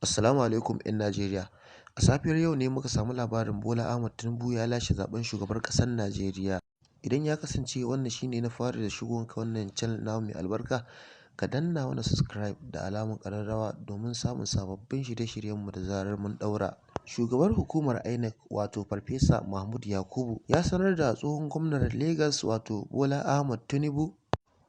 Assalamu alaikum 'yan Najeriya. A safiyar yau ne muka samu labarin Bola Ahmed Tinubu ya lashe zaɓen shugaban ƙasar Najeriya. Idan ya kasance wannan shine na fari da shigowanka wannan channel namu mai albarka, ka danna mana subscribe da alamar ƙararrawa domin samun sababbin shirye-shiryenmu da zarar mun ɗaura. Shugaban hukumar INEC, wato Farfesa Mahmud Yakubu, ya sanar da tsohon gwamnan Legas, wato Bola Ahmed Tinubu,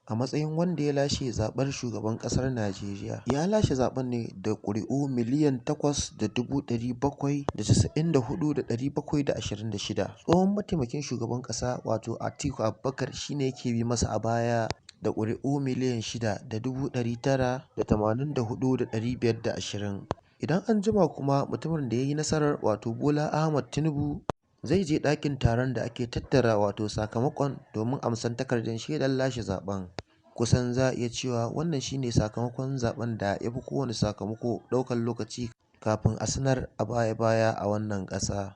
a matsayin wanda ya lashe zaɓen shugaban ƙasar Najeriya. Ya lashe zaɓen ne da ƙuri'u 8,794,726. Tsohon mataimakin shugaban ƙasa, wato Atiku Abubakar, shi ne yake bi masa a baya da ƙuri'u 6,984,520. Idan an jima kuma, mutumin da ya yi nasarar, wato Bola Ahmed Tinubu, zai je ɗakin taron da ake tattara wato sakamakon domin amsar takardar shaidar lashe zaɓen. Kusan za a iya cewa wannan shi ne sakamakon zaɓen da ya fi kowane sakamako ɗaukar lokaci kafin a sanar a baya-baya a wannan ƙasa,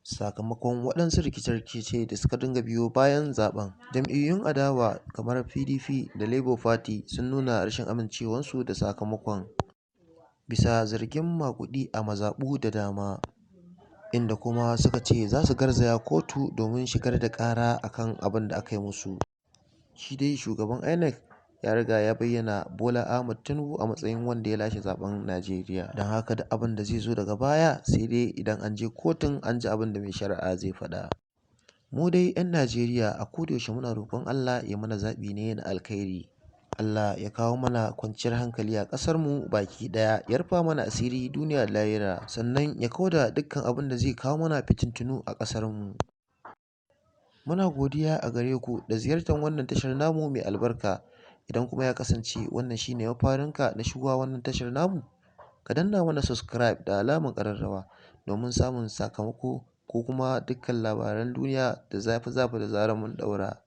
sakamakon waɗansu rikice-rikice da suka dinga biyo bayan zaɓen. Jam'iyyun adawa kamar PDP da Labour Party sun nuna rashin amincewarsu da sakamakon, bisa zargin maguɗi a mazaɓu da dama, inda kuma suka ce za su garzaya kotu domin shigar da ƙara a kan abin da aka yi musu. Shi dai shugaban INEC ya riga ya bayyana Bola Ahmed Tinubu a matsayin wanda ya lashe zaɓen Najeriya. Don haka duk abin da zai zo daga baya, sai dai idan an je kotun an ji abin da mai shari'a zai faɗa. Mu dai 'yan Najeriya, a kodayaushe muna roƙon Allah ya mana zaɓi ne na alkhairi. Allah ya kawo mana kwanciyar hankali a ƙasarmu baki ɗaya, ya rufa mana asiri duniya da lahira, sannan ya kau da dukkan abin da zai kawo mana fitintunu a ƙasarmu. Muna godiya a gare ku da ziyartar wannan tashar namu mai albarka. Idan kuma ya kasance wannan shine mafarinka na shigowa wannan tashar namu, ka danna mana subscribe da alamar ƙararrawa domin samun sakamako ko kuma dukkan labaran duniya da zafi-zafi da zarar mun ɗaura.